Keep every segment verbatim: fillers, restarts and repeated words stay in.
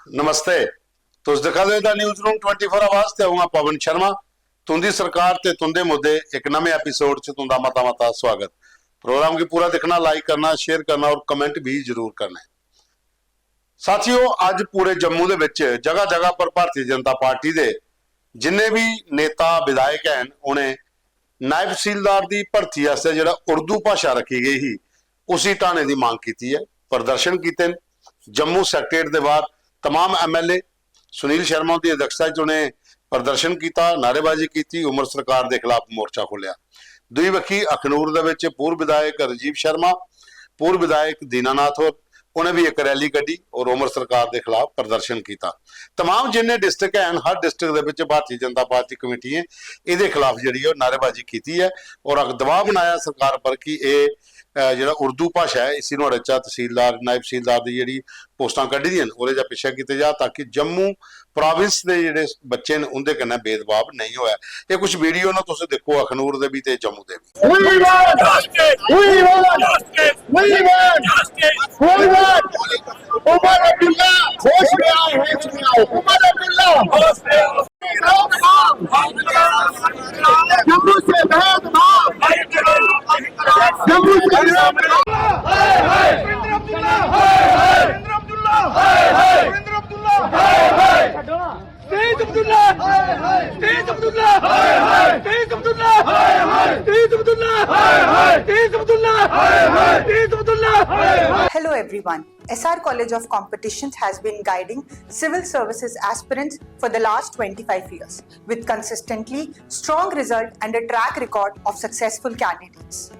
नमस्ते, तुस दिक्खा दे the news room twenty four आवाज ते अ'ऊं आं पवन शर्मा। तुं'दी सरकार ते तुं'दे मुद्दे इक नमें एपिसोड च तुं'दा मता मता स्वागत। प्रोग्राम गी पूरा दिक्खना, लाइक करना, शेयर करना और कमेंट भी जरूर करना ऐ। साथियो, अज्ज पूरे जम्मू दे बिच जगह जगह पर भारतीय जनता पार्टी दे जिन्ने भी नेता विधायक हैन, उ'नें नायब तहसीलदार दी भर्ती आस्तै जेह्ड़ा उर्दू भाशा रक्खी गेई ही, उसी ढाने दी मंग कीती ऐ, प्रदर्शन कीते न। जम्मू सैक्रेटेरिएट दे बाहर तमाम एमएलए, सुनील शर्मा हुंदी अध्यक्षता च उ'नें प्रदर्शन कीता, नारेबाजी कीती, उमर सरकार दे खिलाफ मोर्चा खोलेआ। दूई बक्खी अखनूर दे बिच पूर्व विधायक राजीव शर्मा, पूर्व विधायक दीनानाथ होर, उ'नें भी इक रैली कड्ढी और उमर सरकार दे खिलाफ प्रदर्शन कीता। तमाम जिन्ने डिस्ट्रिक्ट हैन, हर डिस्ट्रिक्ट दे बिच भारतीय जनता पार्टी कमेटियें एह्दे खिलाफ जेह्ड़ी ऐ ओह् नारेबाजी कीती ऐ और अक-, दबाव बनाया सरकार पर कि एह्, अ, जेह्ड़ा उर्दू भाशा ऐ, इसी नुहाड़े चा तसीलदार, नायब तसीलदार दी जेह्ड़ी पोस्टां कड्ढी दियां न, ओह्दे चा पिच्छें कीते जा, ताकि जम्मू प्रोविंस दे जेह्ड़े बच्चे न, उं'दे कन्नै भेदभाव नेईं होऐ। एह् कुछ वीडियो न, तुस दिक्खो, अखनूर दे बी ते जम्मू दे बी। We want justice! We want justice! We want justice! We want Umar Abdullah, होश में आओ, होश में आओ। Umar Abdullah, होश में आओ। जम्मू से भेदभाव, जम्मू से भेदभाव। तेज अब्दुल्ला! तेज अब्दुल्ला! तेज अब्दुल्ला! तेज अब्दुल्ला! तेज अब्दुल्ला! तेज Abdullah! Hello everyone. S R College of Competitions has been guiding civil services aspirants for the last twenty-five years with consistently strong result and a track record of successful candidates.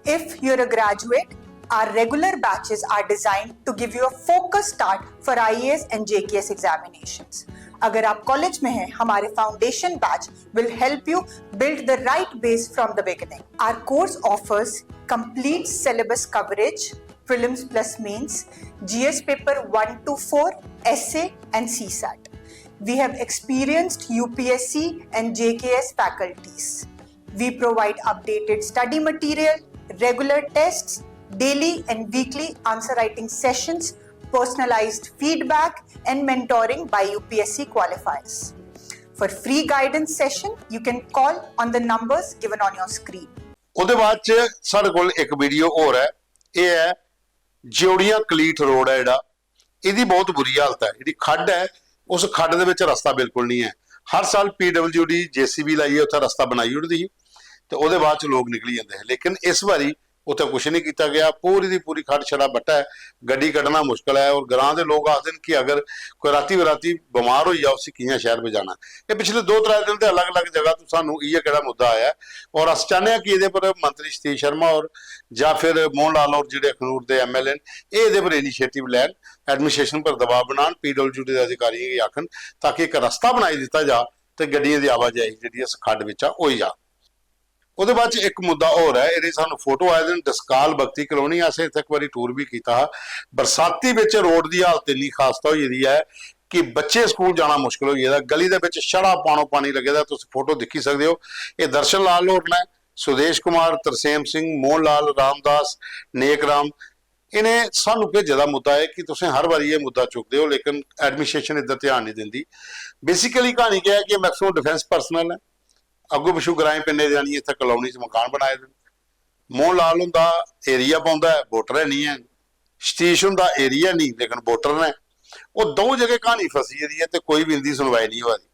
If you're a graduate, our regular batches are designed to give you a focused start for I A S and J K S examinations. अगर आप college में हैं, हमारे foundation batch will help you build the right base from the beginning. Our course offers complete syllabus coverage, prelims plus mains, G S paper one to four, essay and C sat. We have experienced U P S C and J K S faculties. We provide updated study material, regular tests, daily and weekly answer writing sessions, personalized feedback, and mentoring by U P S C qualifiers. For free guidance session, you can call on the numbers given on your screen. ਉਹਦੇ ਬਾਅਦ ਚ ਸਾਡੇ ਕੋਲ ਇੱਕ video ਹੋਰ ਹੈ। ਇਹ ਹੈ ਜਿਉੜੀਆਂ ਕਲੀਠ ਰੋਡ ਹੈ ਜਿਹੜਾ, ਇਹਦੀ ਬਹੁਤ ਬੁਰੀ ਹਾਲਤ ਹੈ। ਜਿਹੜੀ ਖੱਡ ਹੈ, ਉਸ ਖੱਡ ਦੇ ਵਿੱਚ ਰਸਤਾ ਬਿਲਕੁਲ ਨਹੀਂ ਹੈ। ਹਰ ਸਾਲ ਪੀਡਬਲਯੂਡੀ ਜੇਸੀਬੀ ਲਾਈਏ ਉੱਥੇ ਰਸਤਾ ਬਣਾਈ ਉੱਡਦੀ ਸੀ ਤੇ ਉਹਦੇ ਬਾਅਦ ਚ ਲੋਕ ਨਿਕਲੀ ਜਾਂਦੇ ਹੈ, ਲੇਕਿਨ ਇਸ ਵਾਰੀ ਉੱਥੇ ਕੁਝ ਨਹੀਂ ਕੀਤਾ ਗਿਆ। ਪੂਰੀ ਦੀ ਪੂਰੀ ਖੱਡ ਛੜਾ ਬੱਟਾ ਹੈ, ਗੱਡੀ ਕੱਢਣਾ ਮੁਸ਼ਕਲ ਹੈ। ਔਰ ਗਰਾਂ ਦੇ ਲੋਕ ਆਖਦੇ ਨੇ ਕਿ ਅਗਰ ਕੋਈ ਰਾਤੀ ਬਰਾਤੀ ਬਿਮਾਰ ਹੋਈ ਆ, ਉਸੇ ਕਿਆਂ ਸ਼ਹਿਰ ਵਿੱਚ ਜਾਣਾ। ਇਹ ਪਿਛਲੇ ਦੋ ਤਰੇ ਦਿਨ ਦੇ ਅਲੱਗ-ਅਲੱਗ ਜਗ੍ਹਾ ਤੋਂ ਸਾਨੂੰ ਇਹ ਕਿਹੜਾ ਮੁੱਦਾ ਆਇਆ ਹੈ। ਔਰ ਅਸੀਂ ਚਾਹੁੰਦੇ ਹਾਂ ਕਿ ਇਹਦੇ ਪਰ ਮੰਤਰੀ ਸਤੀਸ਼ ਸ਼ਰਮਾ ਔਰ ਜਾਂ ਫਿਰ ਮੋਹਨ ਲਾਲ ਔਰ ਜਿਹੜੇ ਅਖਨੂਰ ਦੇ ਐਮਐਲਏ ਨੇ, ਇਹ ਇਹਦੇ ਪਰ ਇਨੀਸ਼ੀਏਟਿਵ ਲੈਣ, ਐਡਮਿਨਿਸਟ੍ਰੇਸ਼ਨ ਪਰ ਦਬਾਅ ਬਣਾਉਣ, ਪੀਡਬਲਯੂਡੀ ਦੇ ਅਧਿਕਾਰੀਆਂ ਕੀ ਆਖਣ, ਤਾਂ ਕਿ ਇੱਕ ਰਸਤਾ ਬਣਾਈ ਦਿੱਤਾ ਜਾ ਤੇ ਗੱਡੀਆਂ ਦੀ ਆਵਾਜਾਈ ਜਿਹੜੀ ਇਸ ਖੱਡ ਵਿੱਚ ਆ ਹੋਈ ਜਾ। ਉਹਦੇ ਬਾਅਦ ਚ ਇੱਕ ਮੁੱਦਾ ਹੋਰ ਹੈ, ਇਹਦੇ ਸਾਨੂੰ ਫੋਟੋ ਆਏ ਦਿਨ ਡਸਕਾਲ ਬਖਤੀ ਕਲੋਨੀ, ਅਸੀਂ ਇੱਥੇ ਇੱਕ ਵਾਰੀ ਟੂਰ ਵੀ ਕੀਤਾ। ਬਰਸਾਤੀ ਵਿੱਚ ਰੋਡ ਦੀ ਹਾਲਤ ਇੰਨੀ ਖਸਤਾ ਹੋਈ ਹੋਈ ਹੈ ਕਿ ਬੱਚੇ ਸਕੂਲ ਜਾਣਾ ਮੁਸ਼ਕਲ ਹੋਈ ਹੈ। ਗਲੀ ਦੇ ਵਿੱਚ ਛੜਾ ਪਾਣੋ ਪਾਣੀ ਲੱਗੇਦਾ, ਤੁਸੀਂ ਫੋਟੋ ਦੇਖੀ ਸਕਦੇ ਹੋ। ਇਹ ਦਰਸ਼ਨ ਲਾਲ ਹੋਰ ਨੇ, ਸੁਦੇਸ਼ ਕੁਮਾਰ, ਤਰਸੇਮ ਸਿੰਘ, ਮੋਹਨ ਲਾਲ, ਰਾਮਦਾਸ, ਨੇਕ ਰਾਮ, ਇਹਨੇ ਸਾਨੂੰ ਭੇਜੇ ਦਾ ਮੁੱਦਾ ਹੈ ਕਿ ਤੁਸੀਂ ਹਰ ਵਾਰੀ ਇਹ ਮੁੱਦਾ ਚੁੱਕਦੇ ਹੋ, ਲੇਕਿਨ ਐਡਮਿਨਿਸਟ੍ਰੇਸ਼ਨ ਇੱਧਰ ਧਿਆਨ ਨਹੀਂ ਦਿੰਦੀ। ਬੇਸਿਕਲੀ ਕਹਾਣੀ ਕੀ ਹੈ ਕਿ ਮੈਕਸਿਮਮ ਡਿਫੈਂਸ ਪਰਸਨਲ ਹੈ, ਅੱਗੋਂ ਪਿੱਛੋਂ ਗਰਾਏ ਪਿੰਨੇ ਜਾਣੀ ਇੱਥੇ ਕਲੋਨੀ ਚ ਮਕਾਨ ਬਣਾਏ ਦੇ। ਮੋਹਨ ਲਾਲ ਹੁੰਦਾ ਏਰੀਆ ਪਾਉਂਦਾ ਹੈ, ਵੋਟਰ ਹੈ ਨਹੀਂ ਹੈ। ਸਤੀਸ਼ ਹੁੰਦਾ ਏਰੀਆ ਨਹੀਂ, ਲੇਕਿਨ ਵੋਟਰ ਨੇ। ਉਹ ਦੋ ਜਗ੍ਹਾ ਕਹਾਣੀ ਫਸੀ ਹੋਈ ਹੈ ਤੇ ਕੋਈ ਵੀ ਇਹਦੀ ਸੁਣਵਾਈ ਨਹੀਂ ਹੋ ਰਹੀ।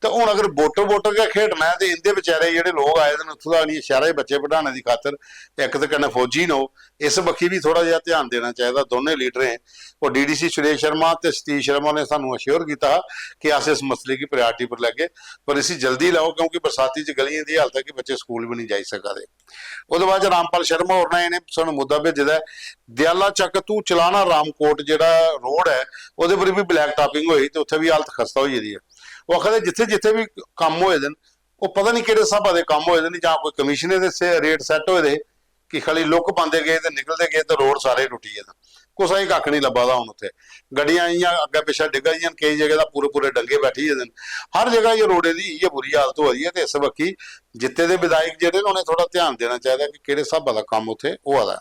ਤੇ ਹੁਣ ਅਗਰ ਵੋਟਰ ਵੋਟਰ ਕੇ ਖੇਡਣਾ ਹੈ ਤੇ ਇਹਦੇ ਵਿਚਾਰੇ ਜਿਹੜੇ ਲੋਕ ਆਏ ਨੇ ਉੱਥੋਂ ਦਾ ਨਹੀਂ, ਸ਼ਹਿਰਾਂ ਦੇ ਬੱਚੇ ਪੜਾਉਣ ਦੀ ਖਾਤਰ, ਇੱਕ ਤੇ ਕਹਿੰਦਾ ਫੌਜੀ ਨੂੰ, ਇਸ ਬੱਖੀ ਵੀ ਥੋੜਾ ਜਿਹਾ ਧਿਆਨ ਦੇਣਾ ਚਾਹੀਦਾ। ਦੋਨੇ ਲੀਡਰ ਹੈ, ਉਹ ਡੀਡੀਸੀ ਸੁਰੇਸ਼ ਸ਼ਰਮਾ ਤੇ ਸਤੀਸ਼ ਸ਼ਰਮਾ ਨੇ ਸਾਨੂੰ ਅਸ਼ੋਰ ਕੀਤਾ ਕਿ ਅਸੀਂ ਇਸ ਮਸਲੇ ਕੀ ਪ੍ਰਾਇੋਰਟੀ ਪਰ ਲੈ ਕੇ, ਪਰ ਅਸੀਂ ਜਲਦੀ ਲਾਓ, ਕਿਉਂਕਿ ਬਰਸਾਤੀ ਚ ਗਲੀਆਂ ਦੀ ਹਾਲਤ ਹੈ ਕਿ ਬੱਚੇ ਸਕੂਲ ਵੀ ਨਹੀਂ ਜਾਈ ਸਕਦੇ। ਉਹਦੇ ਬਾਅਦ ਚ ਰਾਮਪਾਲ ਸ਼ਰਮਾ ਹੋਰ ਨੇ ਇਹਨੇ ਸਾਨੂੰ ਮੁੱਦਾ ਭੇਜਦਾ ਹੈ, ਦਿਆਲਾ ਚੱਕ ਤੋਂ ਚਲਾਣਾ ਰਾਮਕੋਟ ਜਿਹੜਾ ਰੋਡ ਹੈ, ਉਹਦੇ ਪਰ ਵੀ ਬਲੈਕ ਟਾਪਿੰਗ ਹੋਈ ਤੇ ਉੱਥੇ ਵੀ ਹਾਲਤ ਖਸਤਾ ਹੋਈ ਇਹਦੀ ਹੈ। ਉਹ ਆਖਦੇ ਜਿੱਥੇ ਜਿੱਥੇ ਵੀ ਕੰਮ ਹੋਏ ਦੇ ਨੇ, ਉਹ ਪਤਾ ਨਹੀਂ ਕਿਹੜੇ ਹਿਸਾਬਾਂ ਦੇ ਕੰਮ ਹੋਏ ਦੇ ਨੇ, ਜਾਂ ਕੋਈ ਕਮਿਸ਼ਨਰ ਦੇ ਸੇ ਰੇਟ ਸੈੱਟ ਹੋਏ ਦੇ ਕਿ ਖਾਲੀ ਲੁੱਕ ਪਾਉਂਦੇ ਗਏ ਤੇ ਨਿਕਲਦੇ ਗਏ ਤੇ ਰੋਡ ਸਾਰੇ ਟੁੱਟੀ ਗਏ। ਕੁਛ ਹੀ ਕੱਖ ਨਹੀਂ ਲੱਭਾ ਦਾ ਹੁਣ ਉੱਥੇ। ਗੱਡੀਆਂ ਆਈਆਂ ਅੱਗੇ ਪਿੱਛੇ ਡਿੱਗ ਗਈਆਂ, ਕਈ ਜਗ੍ਹਾ ਦਾ ਪੂਰੇ ਪੂਰੇ ਡੰਗੇ ਬੈਠੀ ਜਾਂਦੇ ਨੇ। ਹਰ ਜਗ੍ਹਾ ਇਹ ਰੋਡੇ ਦੀ ਇਹ ਬੁਰੀ ਹਾਲਤ ਹੋ ਰਹੀ ਹੈ ਤੇ ਇਸ ਵਕੀ ਜਿੱਤੇ ਦੇ ਵਿਧਾਇਕ ਜਿਹੜੇ ਨੇ ਉਹਨੇ ਥੋੜਾ ਧਿਆਨ ਦੇਣਾ ਚਾਹੀਦਾ ਕਿ ਕਿਹੜੇ ਹਿਸਾਬਾਂ ਦਾ ਕੰਮ ਉੱਥੇ ਉਹ ਆਦਾ।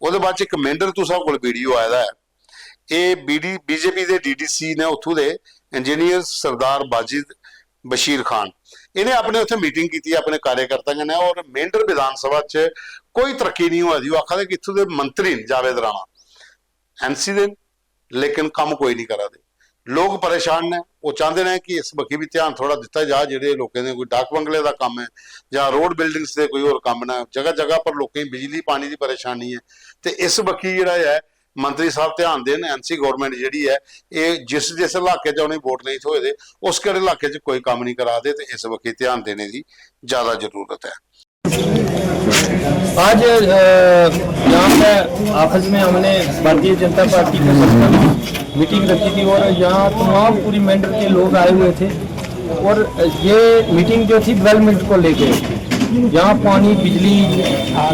ਉਹਦੇ ਬਾਅਦ ਚ ਇੱਕ ਮੈਂਡਰ ਤੋਂ ਸਾਡੇ ਕੋਲ ਵੀਡੀਓ ਆਇਆ ਹੈ एह् बीडी बीजेपी दे डीडीसी ने उत्थूं दे इंजीनियर सरदार बाजिद बशीर खान, इ'नें अपने उत्थै मीटिंग कीती अपने कार्यकर्ता कन्नै और मेंढर विधानसभा च कोई तरक्की नहीं होआ दी। ओह् आखा दे कि इत्थूं दे मंत्री न जावेद राणा, एनसी दे न, लेकिन कम्म कोई नहीं करा दे। लोक परेशान न, ओह् चांह्दे न कि इस बक्खी बी ध्यान थोह्ड़ा दित्ता जा। जेह्ड़े लोकें दे कोई डाक बंगले दा कम्म ऐ जां रोड बिल्डिंग्स दे कोई होर कम्म न, जगह जगह पर लोकें गी बिजली पानी दी परेशानी ऐ, ते इस बक्खी जेह्ड़ा ऐ मंत्री साहब ध्यान देन। एनसी गवर्नमेंट जेह्ड़ी ऐ, एह् जिस जिस इलाके च उ'नेंगी वोट नेईं थ्होए दे, उस केह्ड़े इलाके च कोई कम्म नेईं करा दे, ते इस बक्खी ध्यान देने दी ज्यादा जरूरत ऐ। आज अ, यहाँ पे ऑफिस में हमने भारतीय जनता पार्टी के सर्कल मीटिंग रखी थी और यहाँ तमाम पूरी मेंढर के लोग आए हुए थे और ये मीटिंग जो थी डेवलपमेंट को लेके, यहाँ पानी, बिजली, अ,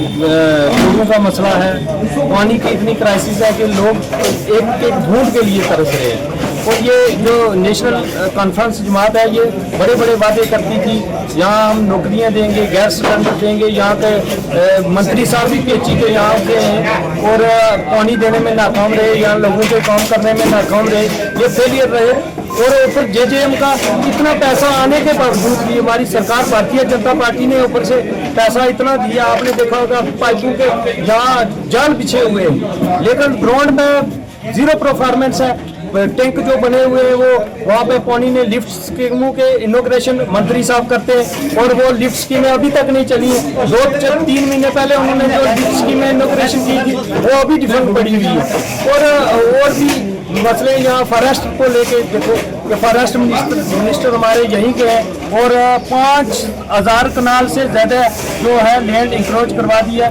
रोडों का मसला है। पानी की इतनी क्राइसिस है कि लोग एक एक बूंद के लिए तरस रहे हैं। और ये जो नेशनल अ, कॉन्फ्रेंस जमात है, ये बड़े बड़े वादे करती थी, यहाँ हम नौकरियाँ देंगे, गैस सिलेंडर देंगे, यहाँ के अ, मंत्री साहब भी पीएचई के यहाँ के हैं और अ, पानी देने में नाकाम रहे, यहाँ लोगों के काम करने में नाकाम रहे, ये फेलियर रहे। और ऊपर जेजेएम का इतना पैसा आने के बावजूद भी हमारी सरकार, भारतीय जनता पार्टी ने ऊपर से पैसा इतना दिया, आपने देखा होगा पाइपों के यहाँ जाल बिछे हुए हैं, लेकिन ग्राउंड में जीरो परफॉर्मेंस है। टैंक जो बने हुए हैं, वो वहाँ पे पानी ने लिफ्ट स्कीमों के इनोग्रेशन मंत्री साहब करते हैं और वो लिफ्ट स्कीमें अभी तक नहीं चली हैं। दो च- तीन महीने पहले उन्होंने जो लिफ्ट स्कीमें इनोग्रेशन की थी, वो अभी डिफरेंट पड़ी हुई है। और और भी मसले यहाँ फॉरेस्ट को लेके देखो कि फॉरेस्ट मिनिस्टर मिनिस्टर हमारे यहीं के हैं और पाँच हजार कनाल से ज्यादा जो है लैंड इंक्रोच करवा दी है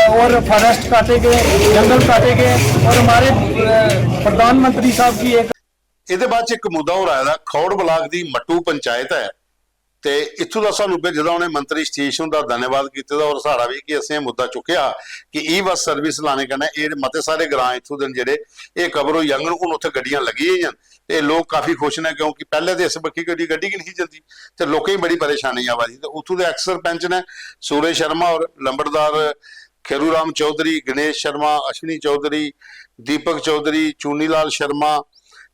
और फॉरेस्ट काटे गए, जंगल काटे गए और हमारे अ, प्रधानमंत्री साहब की एक ਇਹਦੇ ਬਾਅਦ ਚ ਇੱਕ ਮੁੱਦਾ ਹੋਰ ਆਇਆ ਦਾ, ਖੌੜ ਬਲਾਕ ਦੀ ਮੱਟੂ ਪੰਚਾਇਤ ਹੈ, ਤੇ ਇੱਥੋਂ ਦਾ ਸਾਨੂੰ ਭੇਜਦਾ ਉਹਨੇ, ਮੰਤਰੀ ਸਤੀਸ਼ ਹੁੰਦਾ, ਧੰਨਵਾਦ ਕੀਤੇ ਦਾ ਔਰ ਸਾਰਾ ਵੀ ਕਿ ਅਸੀਂ ਇਹ ਮੁੱਦਾ ਚੁੱਕਿਆ ਕਿ ਈ ਬੱਸ ਸਰਵਿਸ ਲਾਣੇ ਕਨੇ ਇਹ ਮਤੇ ਸਾਰੇ ਗ੍ਰਾਂ ਇੱਥੋਂ ਦੇ ਨੇ ਜਿਹੜੇ, ਇਹ ਕਵਰ ਹੋਈ ਜਾਣਗੇ। ਹੁਣ ਉੱਥੇ ਗੱਡੀਆਂ ਲੱਗੀ ਹੋਈਆਂ ਤੇ ਲੋਕ ਕਾਫੀ ਖੁਸ਼ ਨੇ, ਕਿਉਂਕਿ ਪਹਿਲੇ ਤੇ ਇਸ ਬੱਖੀ ਕੋਈ ਗੱਡੀ ਕਿ ਨਹੀਂ ਜਾਂਦੀ, ਤੇ ਲੋਕਾਂ ਹੀ ਬੜੀ ਪਰੇਸ਼ਾਨੀ ਆਵਾਦੀ। ਤੇ ਉੱਥੋਂ ਦੇ ਐਕਸ ਸਰਪੰਚ ਨੇ ਸੂਰਜ ਸ਼ਰਮਾ ਔਰ ਲੰਬੜਦਾਰ ਖੇਰੂ ਰਾਮ ਚੌਧਰੀ, ਗਣੇਸ਼ ਸ਼ਰਮਾ, ਅਸ਼ਵਨੀ ਚੌਧਰੀ, ਦੀਪਕ ਚੌਧਰੀ, ਚੂਨੀ ਲਾਲ ਸ਼ਰਮਾ,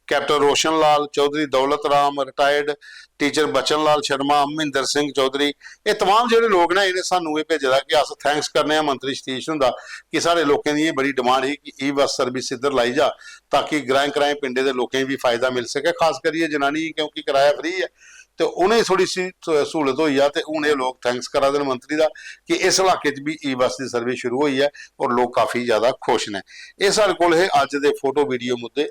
ਕੈਪਟਨ ਰੋਸ਼ਨ ਲਾਲ ਚੌਧਰੀ, ਦੌਲਤ ਰਾਮ, ਰਿਟਾਇਰਡ ਟੀਚਰ ਬਚਨ ਲਾਲ ਸ਼ਰਮਾ, ਮਹਿੰਦਰ ਸਿੰਘ ਚੌਧਰੀ, ਇਹ ਤਮਾਮ ਜਿਹੜੇ ਲੋਕ ਨੇ, ਇਹਨੇ ਸਾਨੂੰ ਇਹ ਭੇਜਿਆ ਕਿ ਅਸੀਂ ਥੈਂਕਸ ਕਰਨੇ ਆ ਮੰਤਰੀ ਸਤੀਸ਼ ਹੁੰਦਾ ਕਿ ਸਾਡੇ ਲੋਕਾਂ ਦੀ ਇਹ ਬੜੀ ਡਿਮਾਂਡ ਸੀ ਕਿ ਈ ਬੱਸ ਸਰਵਿਸ ਇੱਧਰ ਲਾਈ ਜਾ, ਤਾਂ ਕਿ ਗ੍ਰਾਂ ਗ੍ਰਾਂ ਪਿੰਡੇ ਦੇ ਲੋਕਾਂ ਨੂੰ ਵੀ ਫਾਇਦਾ ਮਿਲ ਸਕੇ, ਖਾਸ ਕਰੀਏ ਜਨਾਨੀ, ਕਿਉਂਕਿ ਕਿਰਾਇਆ ਫ੍ਰੀ ਹੈ ਤੇ ਉਹਨੇ ਥੋੜੀ ਸੀ ਸਹੂਲਤ ਹੋਈ ਆ। ਤੇ ਹੁਣ ਇਹ ਲੋਕ ਥੈਂਕਸ ਕਰਾ ਦੇਣ ਮੰਤਰੀ ਦਾ ਕਿ ਇਸ ਇਲਾਕੇ 'ਚ ਵੀ ਈ ਬੱਸ ਦੀ ਸਰਵਿਸ ਸ਼ੁਰੂ ਹੋਈ ਹੈ ਔਰ ਲੋਕ ਕਾਫੀ ਜ਼ਿਆਦਾ ਖੁਸ਼ ਨੇ। ਇਹ ਸਾਡੇ ਕੋਲ ਹੈ ਅੱਜ ਦੇ ਫੋਟੋ ਵੀਡੀਓ ਮੁੱਦੇ।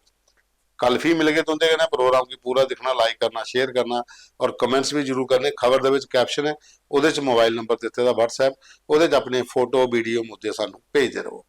ਕੱਲ ਫਿਰ ਮਿਲਗੇ तुं'दे कन्नै। प्रोग्राम गी पूरा दिक्खना, लाइक करना, शेयर करना और कमेंट्स भी जरूर करने। खबर दे विच कैप्शन ऐ, ओह्दे च मोबाइल नंबर दित्ते दा WhatsApp, ओह्दे च अपने फोटो, वीडियो, मुद्दे सानू भेजदे र'वो।